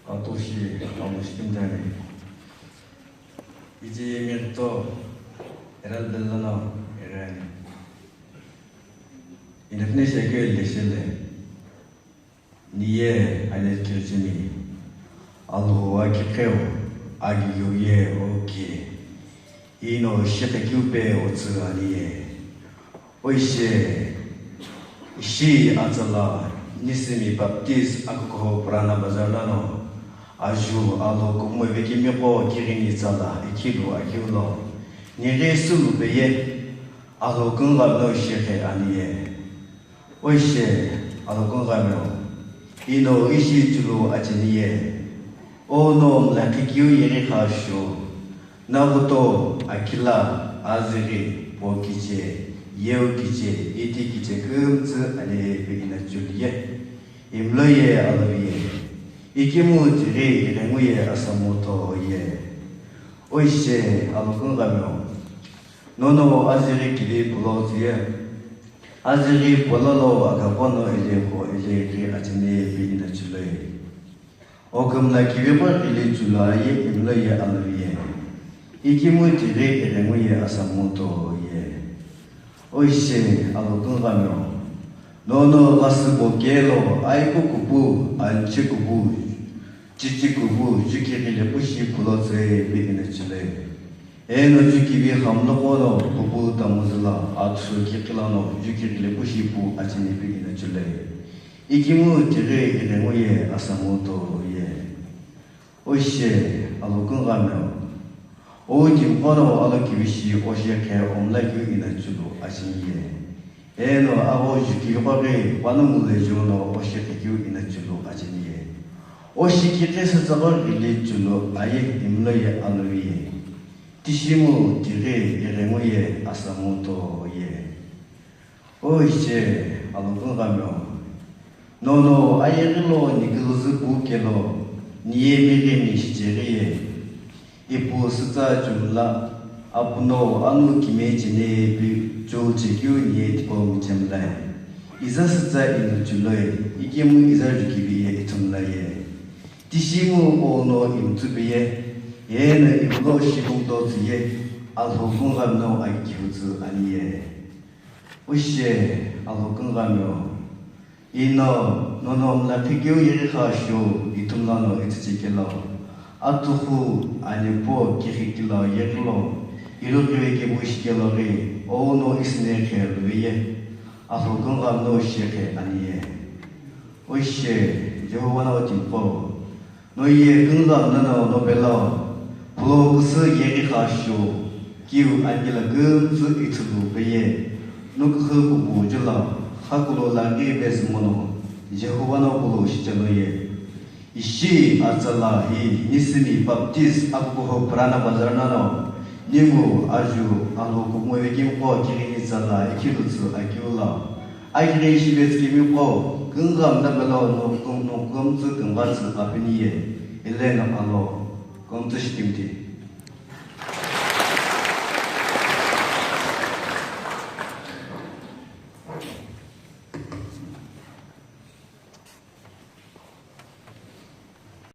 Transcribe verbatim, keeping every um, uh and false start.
Atoshi, amushi kimtani. Iji mirto, eral bellano, erani. Inafne shekyo el deshele. Niye ane kirchini. Alhu akikheu, agiyoye oki. Ino shekekyu pe otsu aniye. Oishe, ishi atsala, Nisimi Baptist akukuho Purana Bazar lano, aju alo kumwe vekimiqo kirini tsala, ikilu akiulo, nighi sulu peye, alo kunghamno shekhe aniye. Oishe, alo kunghamno, ino ishi chulu achiniye, ono mlakhikiu yeri khashu, Naguto, akila, azighi, pokiche, yeukiche, itikiche kümtsü alepe inachuliye. Imloye aloviye. Ikimu tighi irenguye asamuto ye. Oishe, alokunghamyo. Nono azighi kili pulozüye. Azighi pololo akapono ilekho ilekhi achine pe inachuloye. Okumla kiviqo qhili chulu aye imloye aloviye. Ikimu tighi irenguye asamuto ye. Oishe alokunghamyo. Nono ghasübo kelo aiko kupu, anche kupu, chichi kupu, jukiqhile pushi pulotse pe inachuloye. Eno jukivi khamloqono kupu tamuzüla, athu kiqhilano jukiqhile pushi pu achine pe inachuloye. Ikimu tighi irenguye asamuto ye. Oishe, alokunghamyo. Ou timqono alo kivishi oshekhe omlakeu inachulu achiniye. Eno agho jukiviqo ghi panongu lejono oshekhe keu inachulu achiniye. Oshikikhe setsaqo ghili chulu aye imloye aloviye. Tishimu tighi irenguye asamuto ye. Oishe, alokunghamyo. Nono ayeghilo nikiluzü pu kelo, niye mighini shicheghiye. Ipu sütsa chumla, apuno anu kime chine pi chul chekeu niye tipau michemlaye. Iza sütsa inachuloye, ikimu iza jukiviye ithumlaye. Tishimu ono imtsüpiye, yeno imlo shikungtotsüye, alokunghamno akihutsü aniye. Oishe, alokunghamyo. Ino, nono mlaphikeu yeghi khashu, ithumlano itsüchekelo. Atukhu, anepo, kighikilo, yeghilo, irughive kepu shikelo ghi, ono isinekhe luveye. Alokunghamno shekhe aniye. Oishe, Jehova no timqo. Noye kunghamnano nopelo, pulo kusü yeghi khashu, kiu angila kümtsü ithulu peye, nukukhu kupu jula, khakulo laghi vezümono, Jehova no pulo shichenoye. Ishi atsala hi Nisimi Baptist akukuho Purana Bazar nano, ningu aju alo kumwe vekimqo kirini tsala ikilutsü akiula. Akighi shivetsü kimiqo, kunghamna belo nokum-, nokumtsü kunghatsü apiniye, eleno alo, kumtsü shikimti.